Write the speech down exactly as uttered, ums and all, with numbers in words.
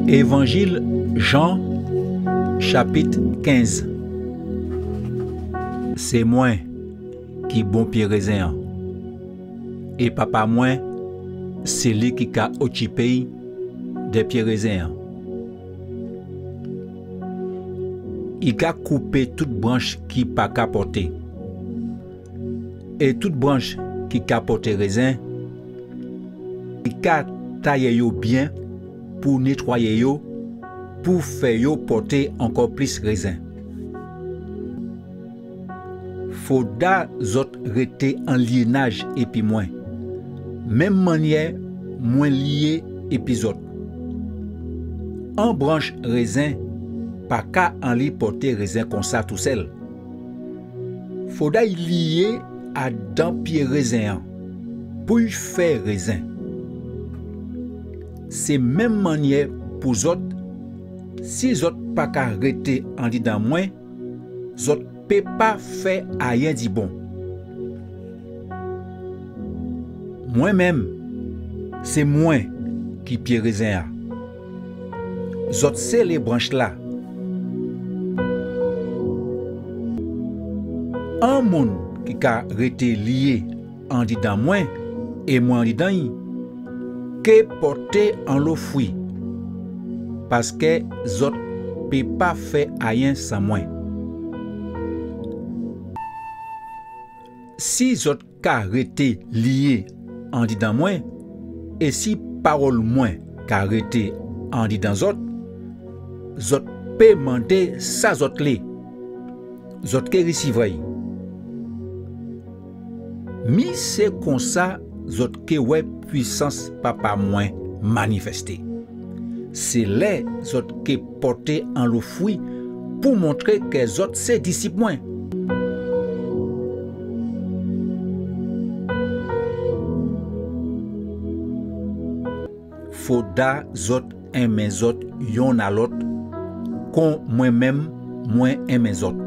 Évanjil Jan, chapit kenz. Sé mwen ki bon pié rézen an, é Papa mwen sé li ki ka otjipé dè pié rézen an. I ka koupé tout branch ki pa ka pòté, é tout branch ki ka pòté rézen, i ka tayé yo bien pou nétwayé yo, pou fè yo pòté ankò plis rézen. Fodra zot rété an lienaj épi mwen, menm manniè mwen lié épi zot. An branch rézen pa ka anni pòté rézen konsa tousel. Fodra i lié adan pié rézen an pou i fè rézen. Sé menm manniè pou zot, si zot pa ka rété andidan mwen, zot pé pa fè ayen di bon. Mwen menm, sé mwen ki pié rézen an. Zot sé lé branch la. An moun ki ka rété lié andidan mwen é mwen andidan'y, ké pòté anlo fwi, paskè zot pé pa fè ayen san mwen. Si zot ka rété lié andidan mwen, é si pawol mwen ka rété andidan zot, zot pé mandé sa zot lé, zot ké risivwè'y. Mi sé konsa zot ké wè pwisans Papa mwen manifesté. Sé lè zot ké pòté anlo fwi pou montré kè zot sé disip mwen. Fodra zot enmen zot yonn a lot, kon mwen menm mwen enmen zot.